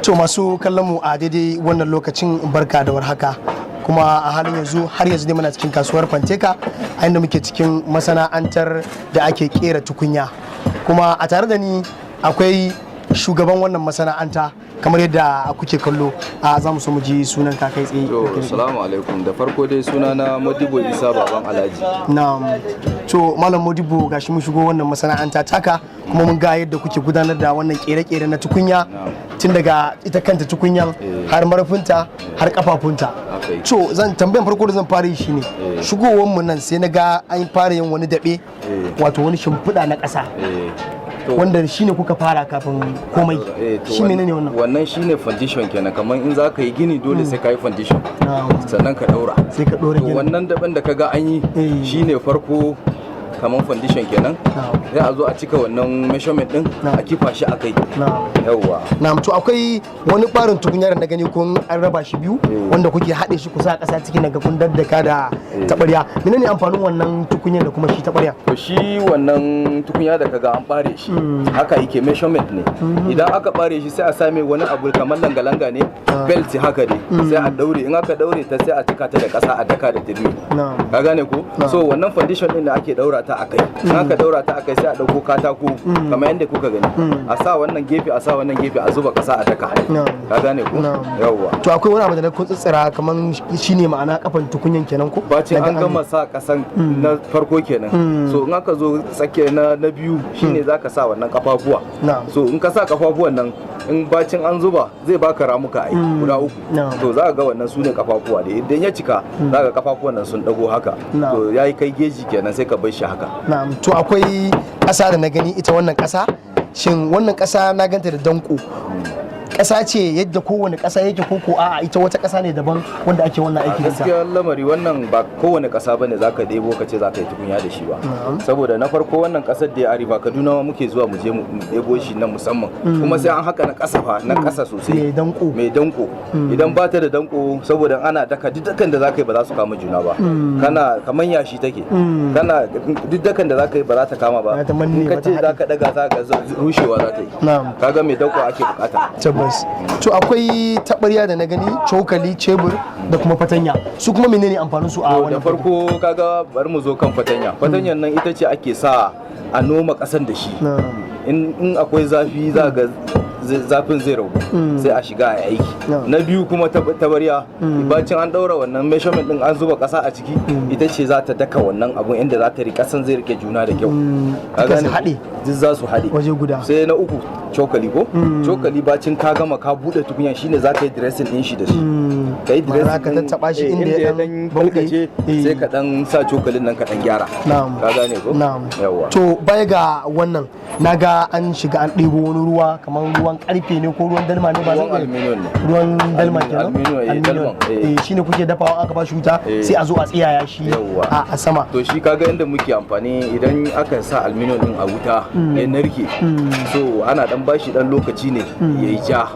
To, masu kallon mu a daidai wannan lokacin, barka da warhaka. Kuma a halin yanzu, har yanzu dai muna cikin kasuwar Fanteka, a inda muke cikin masana'antar da ake kera tukunya. Kuma a tare da ni akwai shugaban wannan masana'anta, kamar yadda kuke kallo. A za mu so mu ji sunan ka kai tsaye. To, salamu alaikum. Da farko dai sunana Modibo Isa Baban Alhaji. Na'am. To, Malam Modibo, gashi mun shigo wannan masana'anta taka, kuma mun ga yadda kuke gudanar da wannan kere-kere na tukunya, tun daga ita kanta tukunyan har marfinta har kafafunta. Haka yake. To, zan tambayan farko da zan fara yi shine, shigowar mu nan sai na ga an fara yin wani daɓe, wato wani shimfiɗa na ƙasa, To, wanda shine kuka fara kafin komai. To Shi menene wannan? Wannan shine foundation kenan. Kamar in za ka yi gini, dole sai ka yi foundation. Sannan ka daura. Sai ka ɗora To, gini. wannan daɓen da ka ga an yi shine farko, kamar foundation kenan. Sai a zo a cika wannan measurement din, a kifa shi a kai. Yawwa. Na'am. To, akwai wani barin tukunya da na gani kun an raba shi biyu, wanda kuke haɗe shi kusa a ƙasa cikin daga kun daddaka da taɓarya. Menene amfanin wannan tukunyar da kuma shi taɓarya? To, shi wannan tukunya da kaga an bare shi haka yake, measurement ne. Idan aka bare shi, sai a same wani abu kamar langa-langa ne, belt haka dai, sai a daure. In aka daure ta, sai a cika ta da ƙasa, a daka da turmi. Ka gane ko? So wannan foundation din da ake daura ta akai, in aka daura ta akai, sai a dauko katako kamar yadda kuka gani, a sa wannan gefe, a sa wannan gefe, a zuba ƙasa, a daka. Ka gane ko? Yawwa. To, akwai wani abu da na kun tsitsira, kamar shine ma'ana kafan tukunyan kenan ko? Bacin Daga an gama sa kasan na farko kenan. So in aka zo tsakiya na biyu, shine zaka sa wannan kafafuwa. So in ka sa kafafuwan nan, in bacin an zuba, zai baka ramuka ai guda uku. To, za ka ga wannan su ne kafafuwa da idan ya cika, za ka ga kafafuwan nan sun dago haka. To, yayi kai geji kenan, sai ka bar shi haka. Na'am. To, akwai ƙasa da na gani. Ita wannan ƙasa, shin wannan ƙasa na ganta da danko, ƙasa ce yadda kowane ƙasa yake, ko ko a'a, ita wata ƙasa ne daban wanda ake wannan aiki da ita? Gaskiya lamari, wannan ba kowane ƙasa bane zaka ɗebo ka ce zaka yi tukunya da shi ba. Saboda na farko, wannan ƙasar da a River Kaduna muke zuwa mu je mu ɗebo shi na musamman, kuma sai an haka na ƙasa fa, na ƙasa sosai. Mai danko. Mai danko. Idan ba ta da danko, saboda ana daka, duk dakan da zaka yi ba za su kama juna ba. Kana kaman yashi take. Kana duk dakan da zaka yi ba za ta kama ba. Za ta manne In ka ba ta ce haɗe. zaka daga, za ka rushewa za ta yi. Kaga mai danko ake bukata. Tabbas. To, akwai taɓarya da na gani, cokali, cebur da kuma fatanya. Su kuma menene amfanin su a To, da wannan? farko kaga, bari mu zo kan fatanya. Fatanyan nan ita ce ake sa a noma kasan da shi. In akwai zafi, za ga zafin zai ragu, sai a shiga a aiki. Na biyu kuma tabarya. Bacin an daura wannan measurement din, an zuba kasa a ciki, ita ce za ta daka wannan abun inda za ta rike kasan, zai rike juna da kyau. Ka Duka su gane ko? haɗe. Duk za su haɗe waje guda. Sai na uku, cokali ko. Cokali, bacin ka gama ka bude tukunyan, shine za ka yi dressing din shi da shi. Ka yi Ma'ana dressing ka din, tattaɓa shi inda ya ya ɗan dan bauɗe. kalkace, sai ka dan sa cokalin nan ka dan gyara. Ka gane ko? Na'am. Yawwa. To, baya ga wannan, na ga an shiga an ɗebo wani ruwa, kamar ruwan karfe ne ko ruwan dalma ne ba? Ruwan aluminium ne. Ruwan dalma kenan. Aluminium, eh, dalman, eh. Eh, shine kuke dafawa, aka ba shi wuta, sai a zo a tsiyaya shi a sama. To, shi kaga inda muke amfani, idan aka sa aluminium din a wuta ya narke, so ana dan bashi dan lokaci ne yayi ja.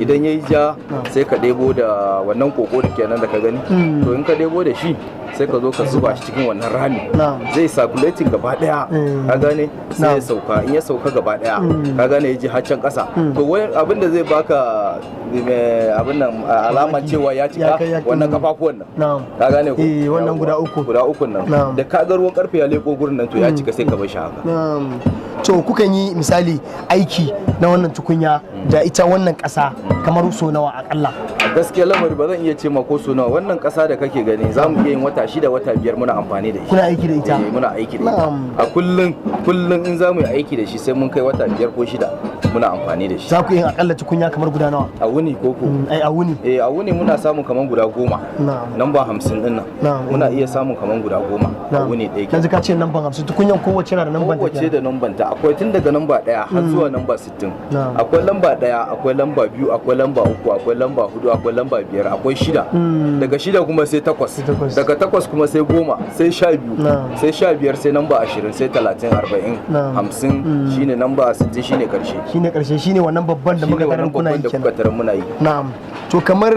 Idan yayi ja, sai ka ɗebo da wannan koko da kenan da ka gani. To, in ka ɗebo da shi, sai ka zo ka zuba shi cikin wannan rami, zai circulating gaba daya. Ka gane? Sai ya sauka. In ya sauka gaba daya, ka gane, ya ji har can kasa. To, wani abin da zai baka abin nan, alaman cewa ya cika, wannan kafafuwan nan. Ka gane ko? Eh, wannan guda uku. Guda uku nan. Da ka ga ruwan karfe ya leko gurin nan, to ya cika, sai ka bar shi haka. Na'am. To, kukan yi misali aiki na wannan tukunya da ita wannan ƙasa kamar so nawa akalla? A gaskiya lamari, ba zan iya ce ma ko so nawa. Wannan ƙasa da kake gani, za mu iya yin wata 6, wata 5 muna amfani da shi. Kuna aiki da ita? Eh, muna aiki da ita. A kullum kullum in za mu yi aiki da shi, sai mun kai wata 5 ko 6 muna amfani da shi. Za ku yi akalla tukunya kamar guda nawa? A wuni ko ko? Ai a wuni. Eh, a wuni muna samun kamar guda 10. Namba 50 din nan. Muna iya samun kamar guda 10 a wuni ɗaya. Yanzu ka ce namban 50, tukunyan kowace na da namban ta? Kowace da namban ta. Akwai tun daga namba 1 har zuwa namba 60. Akwai lamba 1, akwai lamba 2, akwai lamba 3, akwai lamba 4, akwai lamba 5, akwai 6. Daga 6 kuma sai 8. Sai 8. Daga 8 kuma sai 10, sai 12, sai 15, sai namba 20, sai 30, 40, 50, shine namba 60, shine karshe. Shine karshe, shine wannan babban da Shine muka tarar wannan kuna babban yi da kenan. kuka tarar muna yi. Na'am. To To kamar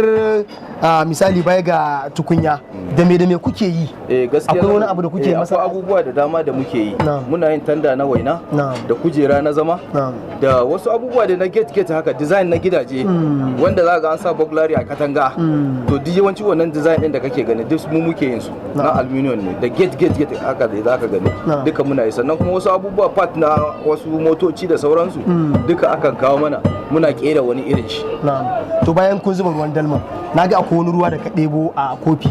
misali baya ga tukunya, da me kuke yi? Eh, gaskiya Akwai wani abu da kuke masa? Akwai abubuwa da dama da muke yi. Muna yin tanda na waina da kujera na zama da wasu abubuwa da na gate gate haka, design na gidaje wanda za ga an sa burglary a katanga. To duk yawanci wannan design din da kake gani, duk mu muke yin su na aluminium ne, da gate gate gate haka da za ka gani, duka muna yi. Sannan kuma wasu abubuwa, part na wasu motoci da sauransu, duka akan kawo mana, muna kera wani irin shi. Na'am. To bayan kun zuba ruwan dalma, na ga akwai wani ruwa da ka ɗebo a kofi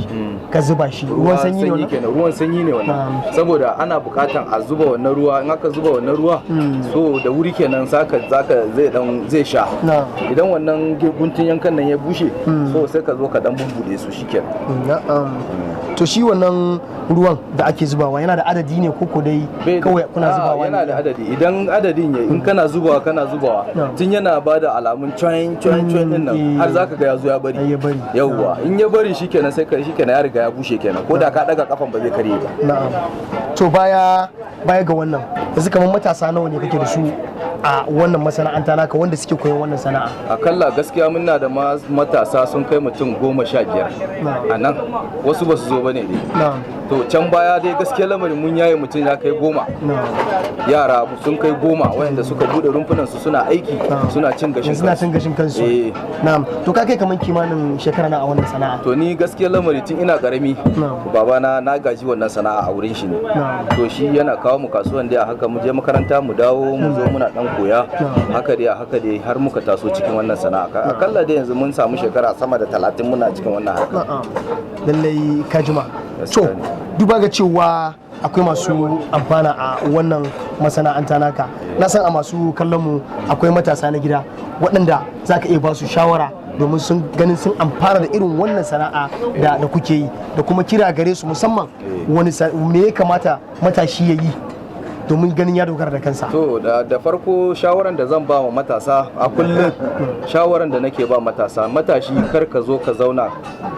ka zuba shi. Ruwan sanyi ne wannan? Kenan, ruwan sanyi ne wannan, saboda ana bukatan a zuba wannan ruwa. In aka zuba wannan ruwa, so da wuri kenan zaka zai dan zai sha. Idan wannan guntun yankan nan ya bushe, so sai ka zo ka dan bubbude su, shikenan. Na'am. To shi wannan ruwan da ake zubawa yana da adadi ne ko dai kawai kuna zubawa Yana ne? da adadi. Idan adadin ya, in kana zubawa kana zubawa, tun yana bada alamun coin coin coin din nan, har zaka ga ya zo ya bari. Ai, ya bari. Yawwa, in ya bari shikenan, sai ka shikenan, ya riga ya bushe kenan, ko da ka daga kafan ba zai karye ba. Na'am. To baya baya ga wannan, yanzu kamar matasa nawa ne kake da su a wannan masana'anta naka wanda suke koyon wannan sana'a? Akalla gaskiya muna da matasa sun kai mutum 15 a nan, wasu ba su zo ba ne dai. To can baya dai gaskiya lamarin mun yaye mutum ya kai 10. Yara sun kai 10 wayanda suka bude rumfunan su suna aiki, suna cin gashin Yanzu na cin gashin kansu. Eh. Na'am. To ka kai kamar kimanin shekara na a wannan sana'a? To ni gaskiya lamari tun ina karami, babana na gaji wannan sana'a a wurin shi ne. To shi yana kawo mu kasuwan dai, a haka mu je makaranta mu dawo, mu zo muna dan koya. Haka dai, a haka dai har muka taso cikin wannan sana'a. Akalla dai yanzu mun samu shekara sama da 30 muna cikin wannan harka. Na'am. Lallai ka jima. To Gaskiya ne. duba ga cewa akwai masu amfana a wannan masana'anta naka, na san a masu kallon mu akwai matasa na gida waɗanda za ka iya ba su shawara domin sun ganin sun amfana da irin wannan sana'a da kuke yi, da kuma kira gare su musamman wani me ya kamata matashi ya yi domin ganin ya dogara da kansa. To da farko shawaran da zan ba wa matasa a kullum, shawaran da nake ba matasa, matashi kar ka zo ka zauna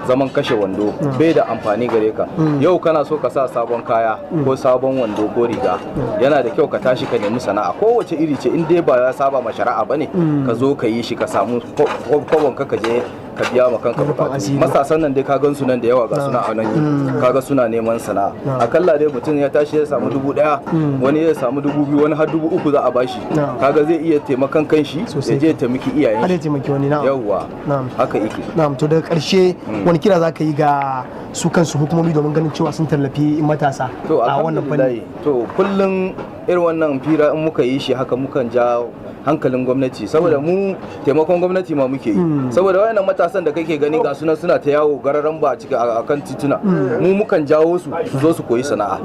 zaman kashe wando, bai da amfani gare ka. Yau kana so ka sa sabon kaya ko sabon wando ko riga, yana da kyau ka tashi ka nemi sana'a kowace iri ce, in dai ba ya saba ma shari'a bane, ka zo ka yi shi, ka samu kwabon ka, ka je ka biya ma kanka Rufin bukatu. asiri. Matasan nan dai ka gan su nan da yawa, ga suna a nan, kaga suna neman sana'a. Akalla dai mutum ya tashi ya samu 1000, wani ya samu 2000, wani har 3000 za a bashi. Kaga zai iya taimakon kanshi, Sosai. ya je ya taimaki iyayen Har ya shi. taimaki wani, na'am. Yawwa, haka yake. Na'am. To daga ƙarshe, wani kira za ka yi ga su kansu hukumomi domin ganin cewa sun tallafi matasa To a wannan fanni? alhamdulillah. To kullum irin wannan fira in muka yi shi haka, mukan ja hankalin gwamnati, saboda mu taimakon gwamnati ma muke yi, saboda wayannan matasan da kake gani ga sunan suna ta yawo gararan ba a cikin akan tituna, mu mukan jawo su su zo su koyi sana'a.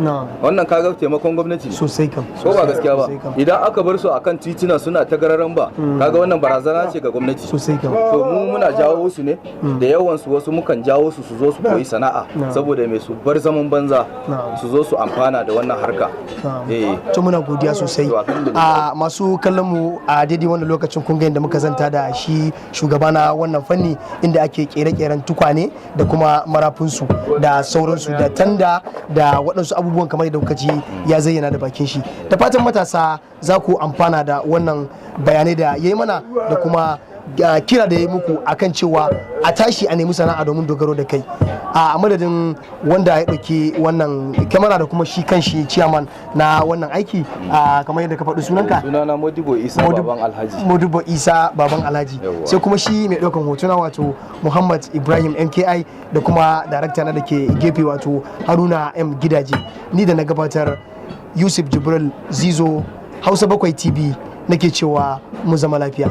Wannan kaga taimakon gwamnati ne. Sosai kam. Ko ba gaskiya ba? Sosai kam. Idan aka bar su akan tituna suna ta gararan ba, kaga wannan barazana ce ga gwamnati. Sosai kam. To mu muna jawo su ne da yawan su, wasu mukan jawo su su zo su koyi sana'a, saboda mai su bar zaman banza, su zo su amfana da wannan harka. Eh. To muna godiya sosai. To, alhamdulillah. A masu kallon mu a daidai wannan lokacin, kun ga yadda muka zanta da shi shugaba na wannan fanni inda ake kere-keren tukwane da kuma marafinsu da sauransu da tanda da waɗansu abubuwan, kamar yadda kuka ji ya zayyana da bakin shi. Da fatan matasa za ku amfana da wannan bayanai da ya yi mana, da kuma kira da ya yi muku akan cewa a tashi a nemi sana'a domin dogaro da kai. A madadin wanda ya ɗauki wannan kyamara da kuma shi kan shi ciyaman na wannan aiki, kamar yadda ka faɗi sunanka? Sunana Modibo Isa Baban Alhaji. Modibo Isa Baban Alhaji. Yawwa. Sai kuma shi mai ɗaukan hotuna, wato Muhammad Ibrahim MKI, da kuma darakta na da ke gefe, wato Haruna M Gidaje. Ni da na gabatar, Yusuf Jibril Zizo, Hausa 7 TV, nake cewa mu zama lafiya.